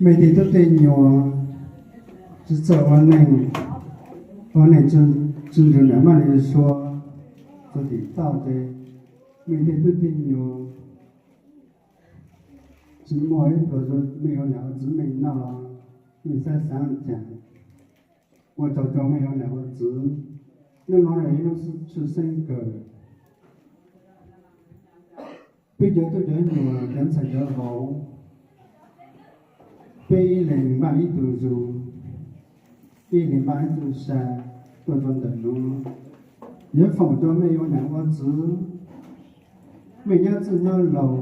Mej tej tub tej nyuam tsi txawj ua neej, ua neej tsi nrug nam maj li suav txug tim toj ces mej tej tub tej nyuam tsi muaj ib pluag zoo mej ua nam ua txiv mej noj los mej xaav xaav caag. Ua tsaug rua mej ua nam ua txiv. Nub nuav yog ib nub tshwj xeeb kawg. Peb cov tub cov nyuam cov ntxhais cov vauv, peb ib leeg npaaj ib tug zug, ib leeg npaaj ib tug sa tuaj rua ntawm nuav. Yuav foom rua mej ua nam ua txiv, mej nyob txwj nyob laug,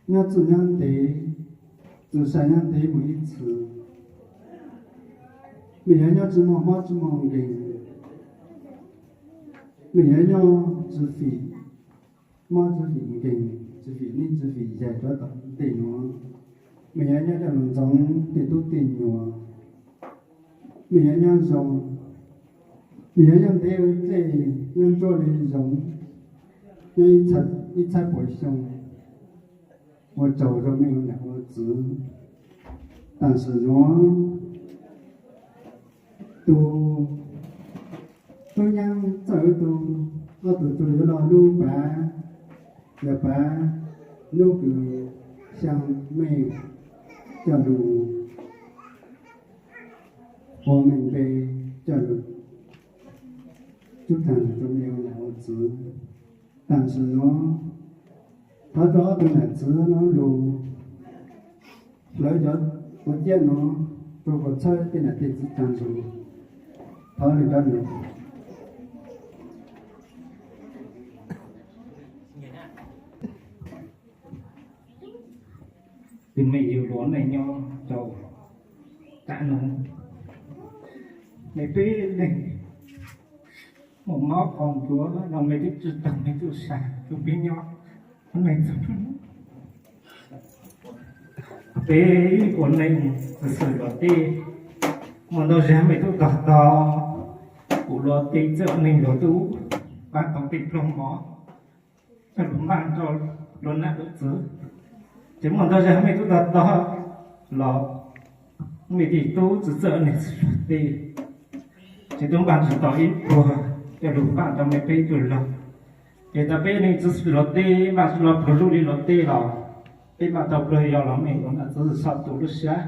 nyob txwj nyob ntev, txwj sa nyob ntev mus ib txhis. Mej yuav nyob tsi muaj mob tsi muaj nkeeg, mej yuav nyob tsi fim mob tsi fim nkeeg, tsi fim nib tsi fim yaig rov tom ntej nuav. Mej yuav nyob coj lug ntxoov tej tub tej nyuam, mej yuav nyob zoo, mej yuav nyob ntev dlej, nyob ntsuab le zoo, nyob ib txhiab puas xyoo. Ua tsaug rua mej ua nam ua txiv. Tam sim nuav tus tub nyab txawj ib tug, ob tug tug yuav lo lub pav, yog pav nub kws xyaa mej coj lug ua mej npe coj lug tub taag rua mej ua nam ua txiv. Tam sim nuav thov rua ob tug nam txiv nuav lug hlawv cov quav ciab nuav rua kuas txhawb tej nam tej txiv taag nrug. Thov lug rov lug. Tug mej yug luas neej nyob rau tam nuav, mej peb leeg muaj mob qhov ntsuav no mej twb tsi taug mej tub sa tub peb nyob, mej txug peb ua neej xwm xwm luag tej, muaj ntau zag mej tub tog tog, kuv luag tej txawj ua neeg luag tub npaaj tau tej pluag mov coj lug npaaj rau luag nam luag txiv. Ces muaj ntau zag mej tub tog tog los mej tej tub txawj txawj ua neeg xwm luag tej, ces tub npaaj tsi tau ib pluag coj lug npaaj rau mej peb tug laug. Ces tas peb neeg txwv luag tej npaaj tsi tau pluag luj li luag tej los peb npaaj tau pluag yau los mej luag nam txiv xov tu lub sab,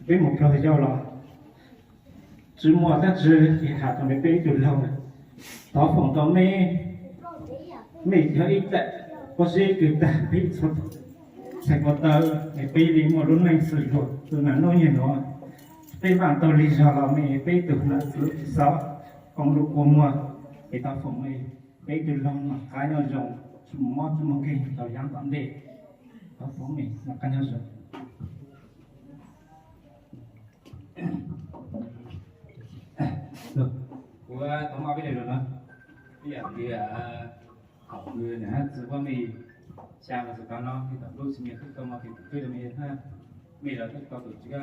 peb mus pluag yau los tsi muaj dlaab tsi has rau mej peb tug laug. Thov foom rua mej, mej yog ib daim pob zeb kws tag peb txhua txhais ko taw, mej peb le muaj lub neej xwm luag txug nam nub nyuag nuav. Peb npaaj tau lig zog los mej peb tug nam txiv tsi xob koob lub kua muag, es thov foom mej peb tug laug mas qab nyob zoo, tsi mob tsi muaj nkeeg rau yav tom ntej. Thov foom mej mas qab nyob zoo. Kuv thov maj peb le lug no, ib yam li thaum kws nam hab txiv huab mej xyaa los txug tav no, mej tau lub xi nyas tub tau mej tus twb rau mej hab, mej los tub tau tus tswv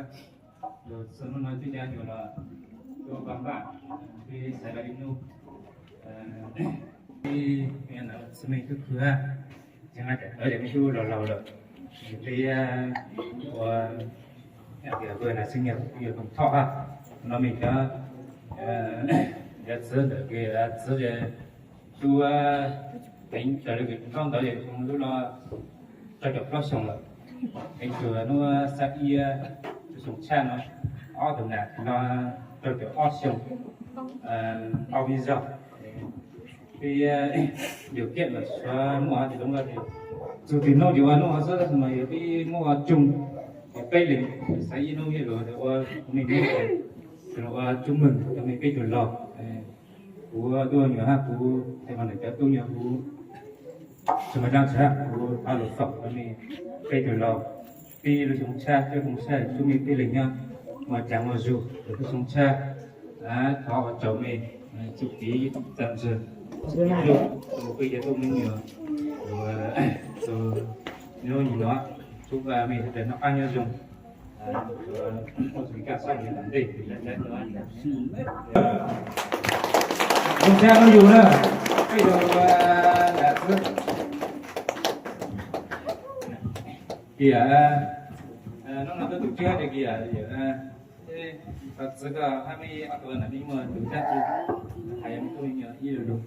lug txug nub no twb ca yuav los tuaj npaj npaj, peb xaiv lawv ib nub, peb nam txiv mej tub khwv hab, txhua txhua tus mej tub laug laug lawm, peb ua tias peb nam txiv mej tub yuav koom thoj hab, no mej cov cov txiv ntawm kws txiv tub teev raws le kws ntaub ntawv es lub no rau caum plaub xyoo lawm. Teev tug nub xab ib lub xyoo tshaj no, ob tug nam no rau caum ob xyoo, ob vij zog. Peb yuam kev los suav muaj hab tes lub no tes txug tes nub ces ua nub xwb, tab sis mas yog peb muab ua tsoo, yog peb leeg xaiv ib nub ib lus ua mej nub, ua tsoob meej rau mej peb tug laug. Kuv tub nyuam hab kuv, tes mas nam cov tub nyuam kuv tsis mas zaaj tsis hab kuv pab lug foom rau mej peb tug laug. Peb lub xyoo tshaj, peb xyoo tshaj tub mej peb leeg nyob mas caag ua zug lub xyoo tshaj. Thov ua tsaug mej txuj kev txaj ntswg, tus peb cov tub me nyuam, tus nub nyuam no, tub mej sawv daws noj qab nyob zoo. Zoo sab no yug na, peb yug xwb. Tias Hnub no koj tus tswv hais tias, txiv koj hab meb ob tug na meb muaj tus dab tsi hais rau mej ib lus lug.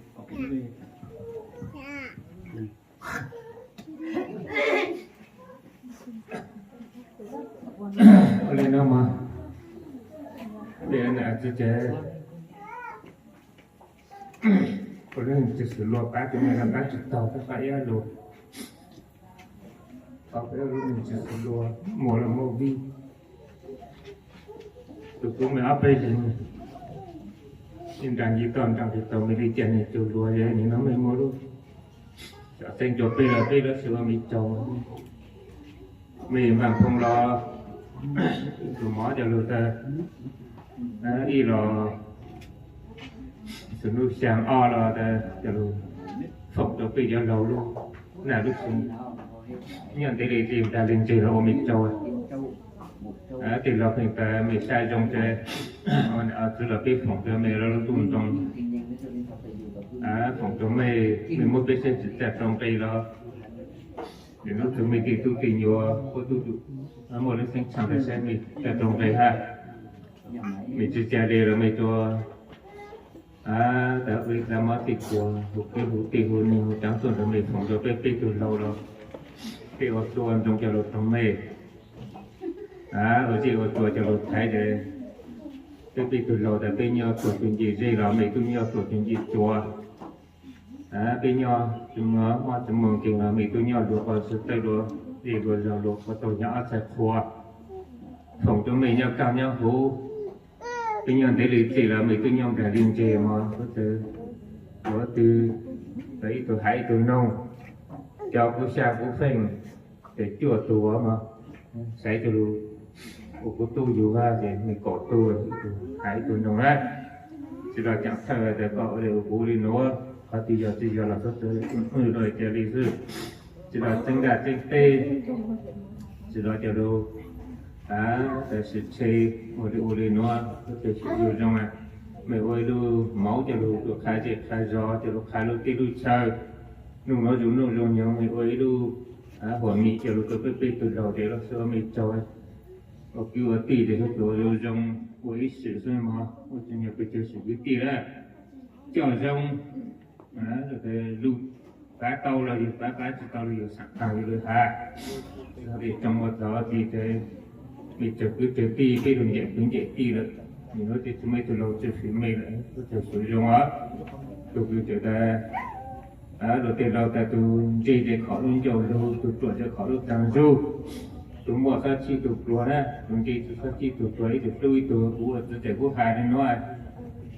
Ua li no mas, txiv ces ua lub neej tsis xws luag, pab tus neeg no pab tsis tau, pab ib lus, pab ib lub neej tsis xws luag, muaj luag muaj vij. Tus kuv mej ob peb leeg, nraag nce toj nraag tsis tau, mej li cas nws tsuas luag, yog li no mej muaj lub xyom xeeb rua peb los peb lub sij ua mej tsaug. Mej Vaaj Phooj los tus mov coj lug tas, ib los xws nub xyaa ob los tas coj lug foom rua peb cov laug lub naj lub xyoo. Nyob ntev li txij nraag li ntseg los ua mej tsaug. Tej laug pheej tas mej sab zoo ces txwv los peb foom rua mej lub ntuj ntoo, foom rua mej, mej muab peb saib tsis txaj rua nqe los, lwm hnub twg mej tej tub tej nyuam muaj lub xeeb tshaaj tas saib mej txaj rua nqe hab. Mej tsis ca le los mej tuaj tas ua ib dlaab mov tej kuas hu kwv hu tij hu neeg hu caav tuaj nrug mej foom rua peb peb tug laug los peb ua txhua ntoo coj lug rua mej, ua zej ua tsua coj lug thaiv tas peb peb tug laug tas peb nyob tuag tug nce zeb los mej tub nyob tuag tug nce tsua. Peb nyob tsis muaj mob tsis muaj nkeeg los mej tub nyob luag quas xwb tawb luag zej luag zog luag quas tau nyob ob txhais qhua. Foom rua mej nyob kaaj nyob huv, peb nyob ntev li txij los mej tub nyob nplaig li ntseg mog. Ua twg, ua twg, ib tug haiv ib tug noog, cov kuv xyaa kuv feej, ces cuaj tug mog, saib tug lug ua kuv tub yug hab ces mej kaum tug, ib tug haiv ib tug noog na. Tsis los caam thawj tas koj ua li ua kuv li nuav, qhov twg yog tsis yog los txhob ua li cas li xwb. Tsis los txeeb ntaj txeeb teb, tsis los coj lug tas sim tshe ua li ua li nuav, txhob ua zoo zoo. Mej ua ib lub mauv coj lug qha zej qha zog, coj lug qha lub teb lub chaw. Nuj nuav zoo nuj zoo nyoog mej ua ib lub huam mim coj lug rua peb peb tug laug ces lub sij ua mej tsaug. Ua kwv ua tij ces txhob ua zoo zoo, ua ib sim xwb mog, ua tsis nyog pes tsawg sim kwv tij lawm. Coj zoo, lug pav tau los yug pav, pav tsis tau los yug xaam taag yug lug has. Tsi tsi tsoo ua txog txij ces mej tsawg kwv tsawg tij, peb lug ncaim kwv ncaim tij lawm, nws lub teb tsis muaj ib tug laug tsi fwm mej lawm, lub teb tsis zoo os. Tug kwv txawm tas, luag tej laug tas tug ntseg ces khom lub ncauj lug, tug ruam ces khom lub taag zug, tug muaj txhob chib tug pluag na, tug ntseg txhob chib tug pluag, ib tug hlub ib tug. Kuv ua txiv tes kuv has li nuav,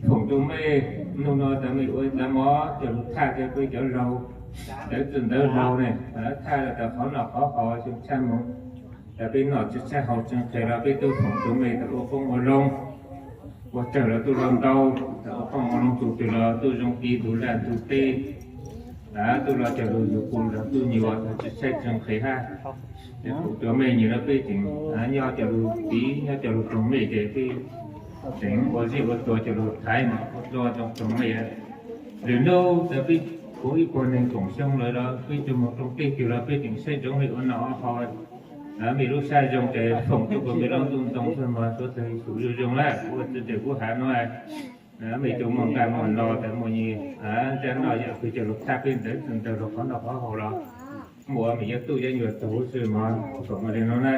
foom rua mej, nub nuav tas mej ua ib dlaab mov coj lug thaj rua peb cov laug ntawv txwj ntawv laug ne, thaj rua tas qhov noj qhov haus xyoo tshaj moog, tas peb noj tsis tshaib haus tsis nqhis los peb tub foom rua mej tas ua qoob ua loo, ua tsawg los tub lug ntau, tas ua qoob ua loo tug twg los tub zoo ti tug laj tug teb, tub los coj lug yug kuv los tub nyuas tsis tshaib tsis nqhis hab. Foom rua mej nyias los peb tseem nyob coj lug tiv nyob coj lug roog mej ces peb tseem ua zej ua tsua coj lug thaiv mas ua dlua zoo roog mej. Lwm nub tas peb kuv ib puag neeg koom xyoo lawm los peb tug moog rooj teg twg los peb tseem saib ntsoov mej ua noj ua haus. Mej lub sab zoo ces foom rua kuv mej lub ntuj ntoo txug mas suav dlawg xyum zoo zoo na, kuv ua txiv tes kuv has nuav. Mej tug muaj nqaj muaj no tas muaj nyias ntsab noj yam twg coj lug thaj peb ntawv txwj ntawv laug qhov noj qhov haus los muaj mej cov tub cov nyuas tug huv si mas foom li nuav na.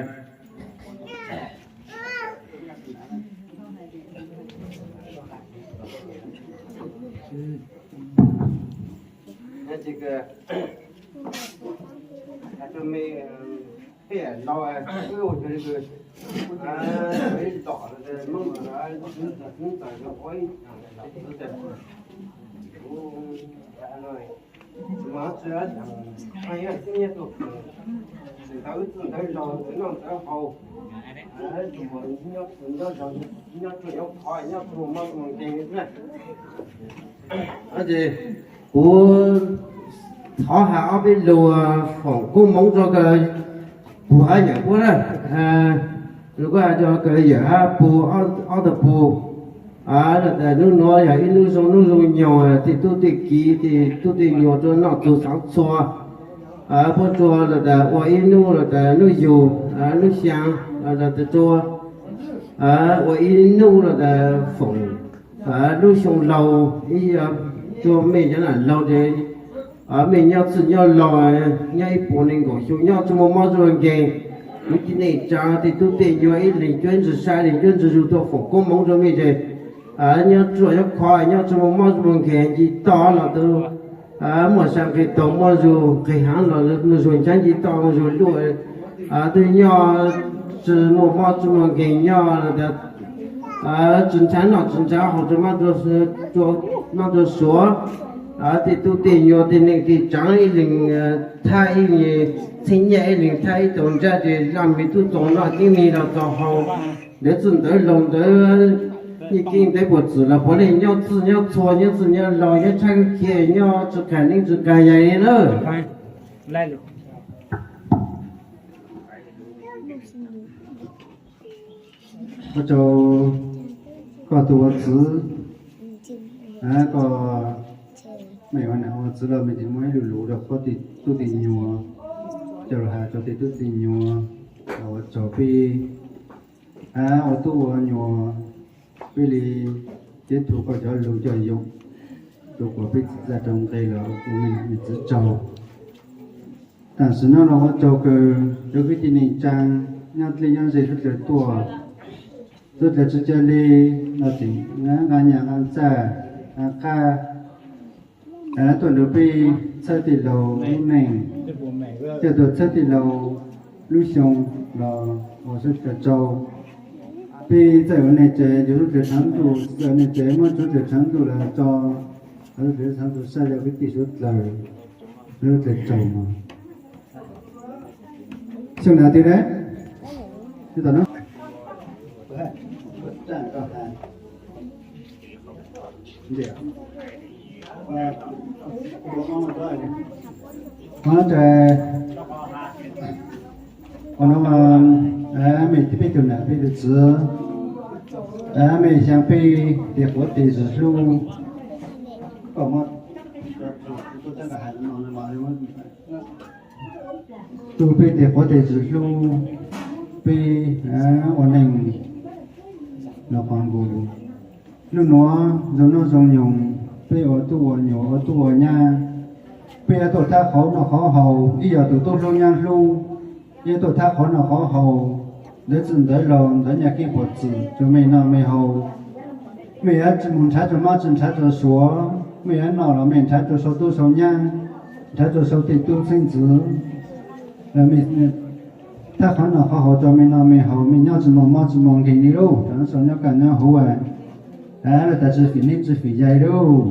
Kuv thov has ob peb lug foom koob moov rua kawg puag hab yawm puab na, lug kuj has rua kawg yawm hab puag ob tug puag. Nub nuav yog ib nub zoo nub zoo nyoog, tej tub tej kiv tej tub tej nyuas rua noj txug xaav txhua. Puab tsuas los tas ua ib nub los tas nub yug, nub xyaa los tas tsuas ua ib nub los tas foom lub xyoo laug ib yam. Tsuas mej cov nam laug ces mej nyob txwj nyob laug, nyob ib puas nees nkaum xyoo nyob tsi muaj mob tsi muaj nkeeg. Kwv tij neej tsaa tej tub tej nyuas ib leeg cuab ntsis sab ib leeg cuab ntsis zug tuaj foom koob moov rua mej ces nyob ruaj nyob khov nyob tsi muaj mob tsi muaj nkeeg, nce toj los tau muaj sab nqeg taug muaj zug nqeg haav los muaj zug ncaab nce toj muaj zug luaj, twb nyob tsi muaj mob tsi muaj nkeeg nyob tsi nrhav noj tsi nrhav haus rua mab rua suav. Tej tub tej nyuas tej neej tej tsaav ib leeg thab ib leeg, txheeb nyaj ib leeg thab ib tug nrab ces laj mej tub txaus noj tseeb mej los txaus haus. Ntawd txwj ntawd laug ntawd nyiaj keeb ntawd puas txwm los puav leej nyob txwj nyob txhua nyob txwj nyob laug nyob tshab khiav nyob tsi qas neeb tsi qas yaig li na. Ua rau koj tug ua txiv, koj mej ua nam ua txiv los mej tseem muaj ib lu lus rau koj tej tub tej nyuas, coj lug has rau tej tub tej nyuas los ua tsaug peb, ua tub ua nyuas peb li teb tug koj cov lug coj yoom rua kuas peb txhim txaj rau nqe los ua mej nam mej txiv tsaug. Tam sim no los ua tsaug kawg rau kwv tij neej tsaa nyob dleb nyob ze suav dlawg tuaj, suav dlawg tsi ca le los tseem nqa nyaj nqa txag nqa qab tuaj nrug peb txhawb tej laug lub neej, coj tuaj txhawb tej laug lub xyoo los ua suav dlawg tsaug. Peb txawj ua neej tsev yug suav dlawg tshav ntuj, txawj ua neej tsev muab suav dlawg tshav ntuj los tso, suav dlawg tshav ntuj sab yog kwv tij suav dlawg, suav dlawg tsaug mog. Xyoo na twg ne? Twb tau na. Ua no mas mej tib peb tug nam peb tug txiv, mej xyaa peb tej quav tej zug hlub. Tu peb tej quav tej zug hlub, peb ua neej los qhov nkaus. Nub nuav zoo nub zoo nyoog, peb ua tub ua nyuam ua tub ua nyab, peb yuav tuaj thab qhov noj qhov haus ib yam tus tub hlub nyab hlub, yuav tuaj thab qhov noj qhov haus, ntawv txwj ntawv laug ntawv nyaj keeb puas txwm rua mej noj mej haus. Mej yuav tsi moog nrhav rua mab tsi nrhav rua suav, mej yuav noj los mej nrhav rua sau tub sau nyab, nrhav rua sau tej tub xeeb ntxwv. Thab qhov noj qhov haus rua mej noj mej haus, mej nyob tsi muaj mob tsi muaj nkeeg li lauj, rua sau nyob kaj nyob huv, lawv tas tsi fim neeb tsi fim yaig lauj.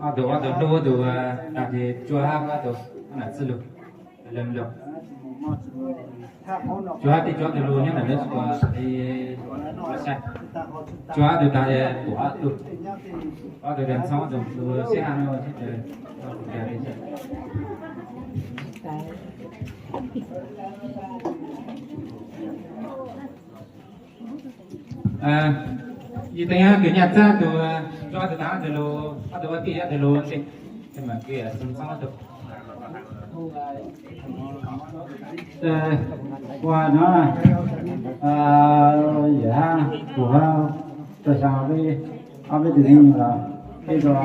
Ob tug ob tug hlub ob tug tag ces tsuag hab ob tug nam txwj lug, lug, tsuag hab tej tsuag ob tug lug nyob ntawm lawv txhua, tsuag hab tug tag pum ob tug, ob tug tag ntxhoo ob tug lug sib hab no sib tawg. Yog teev kws nyaj txag tug, tsuag ob tug tag ob tug lug, ob tug ua tij ob tug lug ntej, mas kws txhoo ob tug. Ua no, yawm hab kuv hab, tau xyaa peb, ob peb tug me nyuam los, peb tug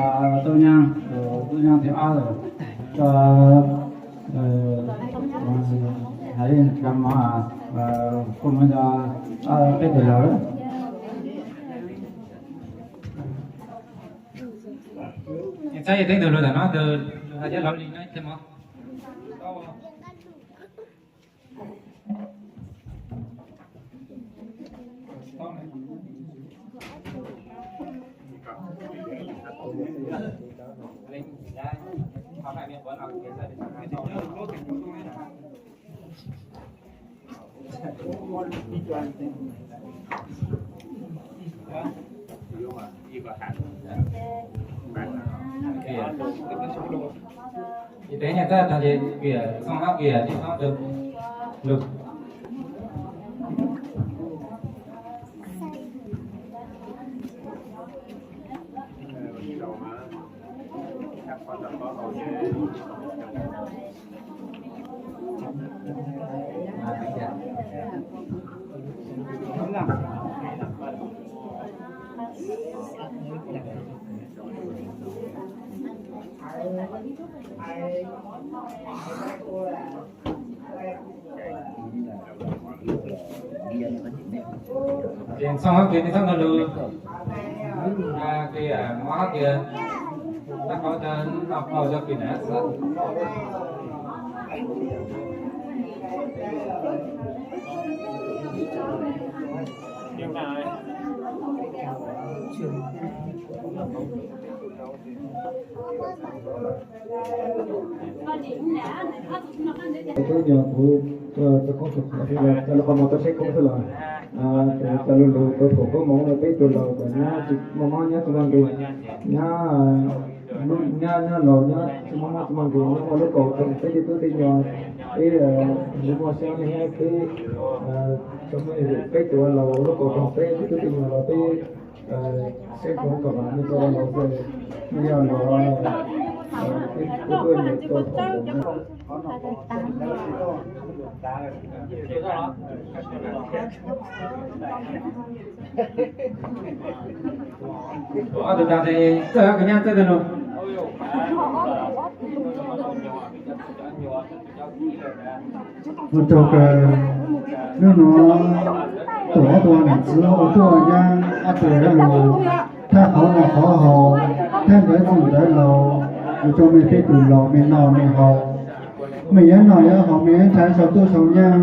tub nyab, tub nyab thib ob, tug, hais li cas mas, kuj muab cov peb tug laug. Txhab yog teev tug lug tam no tug, hais cov laug li no thiab mog. Ces teev nyaj txag tag ces kws txhoo hab kws tib txhoo tug lug. Ces txhob hab kiag, txhob nrog lug, mob hab kiag, tag qhov noj qau cov kws nam xwb. Tub nyuag kuv txog koob txog qhov xwb los cov lus qhov muag tau saib koob xwb los, cov lus lus tau pum koob moov rau peb tug laus kom nyab tsis muaj mob nyab tsis muaj nkeeg, nyab, nyab, nyab laus nyab tsis muaj mob tsis muaj nkeeg, nyab muaj lub kaus rau peb tej tub tej nyuag, peb lub muaj siab neej peb, peb tug laus lub kaus rau peb tej tub tej nyuag los peb saib koob kom nej tau laus xwb, nej yog laus, peb kuj tuaj nyiam tau. Ob tug tag ces txawj kws nyab txawj tag lug. Ua rau kws hnub nuav tau ob tug nam txiv ua tub ua nyab, ob tug yuav lug thaj qhov noj qhov haus, thaj ntawv txwj ntawv laus, ua rau mej peb tug laus mej noj mej haus. Mej yuav noj yuav haus, mej yuav nrhav sau tub sau nyab,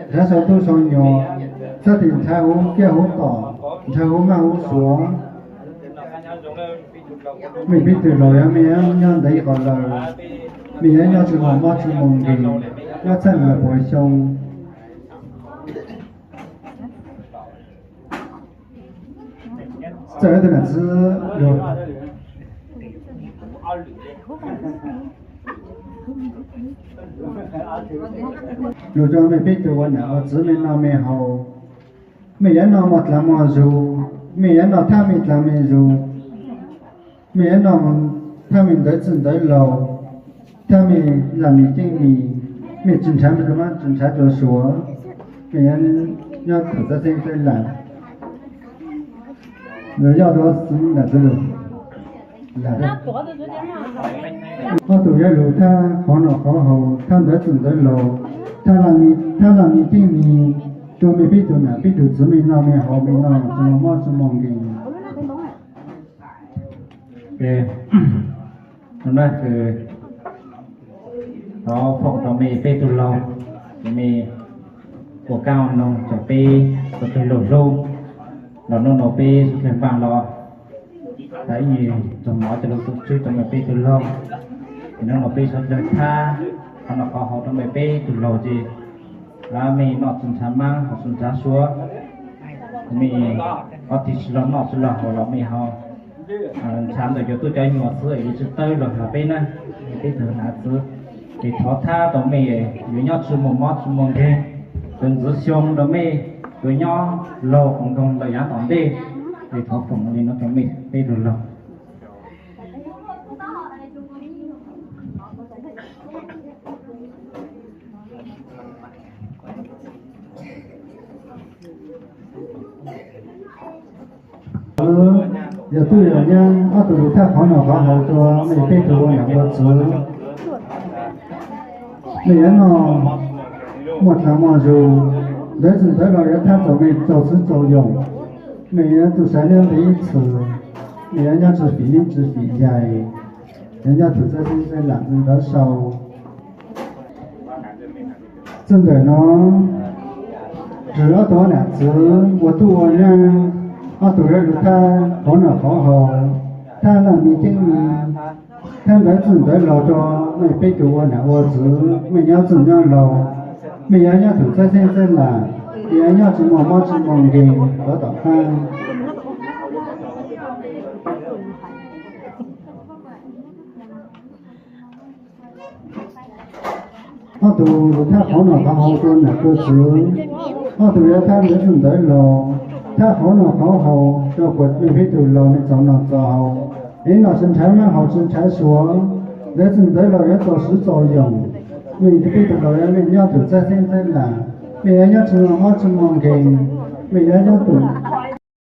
nrhav sau tub sau nyuam, txhob tim nrhav huv kiab huv tom, nrhav huv maj huv suav. Mej peb tug laus yog mej yuav nyob ntev qhov lawm, mej yuav nyob tsis muaj mob tsis muaj nkeeg, nyob txhaj muaj puas xyoo. Txawj tug nam txiv lug, lug rau mej peb tug ua nam ua txiv mej noj mej haus. Mej yuav noj muaj dlaav muaj zug, mej yuav noj thaj mej dlaav mej zug, mej yuav noj thaj mej ntawv txwj ntawv laus, thaj mej laj mej ceeb mej, mej tsis nrhav mej tug mab tsis nrhav tug suav, mej yuav nyob thaum txawj xeeb txawj lam. Yog dua xwv nam txiv lug, ob tug yuav lug thaj qhov noj qhov haus, thaj ntawv txwj ntawv laus, thaj laj mej ceeb mej, rau mej peb tug nam peb tug txiv mej noj mej haus mej noj tsis muaj mob tsis muaj nkeeg. Thov foom rau mej peb tug laus, mej ua kab ua noog rau peb tug laus hlub, los nub nua peb suav dlawg npaaj los tas ib nyuag tug mov coj lug tu tswb rau mej peb tug laug, es nub nua peb suav dlawg thab qhov noj qhov haus rau mej peb tug laug ces mej noj tsi nrhav maab haus tsi nrhav suav, mej ho tig tsi lug noj tsi lug haus los mej ho nrhav ntawm cov tub cov nyuam xwb es yuav tsi tawb lug has peb na, peb tug nam txiv. Es thov thab rau mej yuav nyob tsi muaj mob tsi muaj nkeeg, yuav ntxiv xyoo rau mej, yuav nyob laug qhoov nkoog lawm yaav tom ntej. Es thov foom li no rau mej peb tug laug. Yog tub yog nyab, ob tug lug thaj qhov noj qhov haus rua mej peb tug ua nam ua txiv. Mej yuav noj muaj dlaav muaj zug, ntawv txwj ntawv laus yuav thab txaus mej txaus txwv txaus yoos. Mej yuav txuj sa liab ntev ib txhis, mej yuav nyob tsi fim neeb tsi fim yaig, yuav nyob thaum txawj xeeb txawj lam txwj ntawv sau. Txij ntawm nuav, nrug ob tug nam txiv ua tub ua nyab, ob tug yuav lug thaj qhov noj qhov haus, thaj laj mej ceeb mej, thaj ntawv txwj ntawv laus rua mej peb tug ua nam ua txiv. Mej nyob txwj nyob laus, mej yuav nyob thaum txawj xeeb txawj lam, yuav nyob tsi muaj mob tsi muaj nkeeg rov tom qab. Ob tug lug thaj qhov noj qhov haus rua nam rua txiv, ob tug yuav thaj ntawv txwj ntawv laus, thaj qhov noj qhov haus rua kuas mej peb tug laus mej txaus noj txaus haus, es noj tsi nrhav maab haus tsi nrhav suav, Lawv txwm ntawd los yuav txaus siv txaus yoos, vim tej tug los yuav nyob tus txaj xeeb txaj lam, vim yuav nyob tsis muaj mob tsis muaj nkeeg, vim yuav nyob tus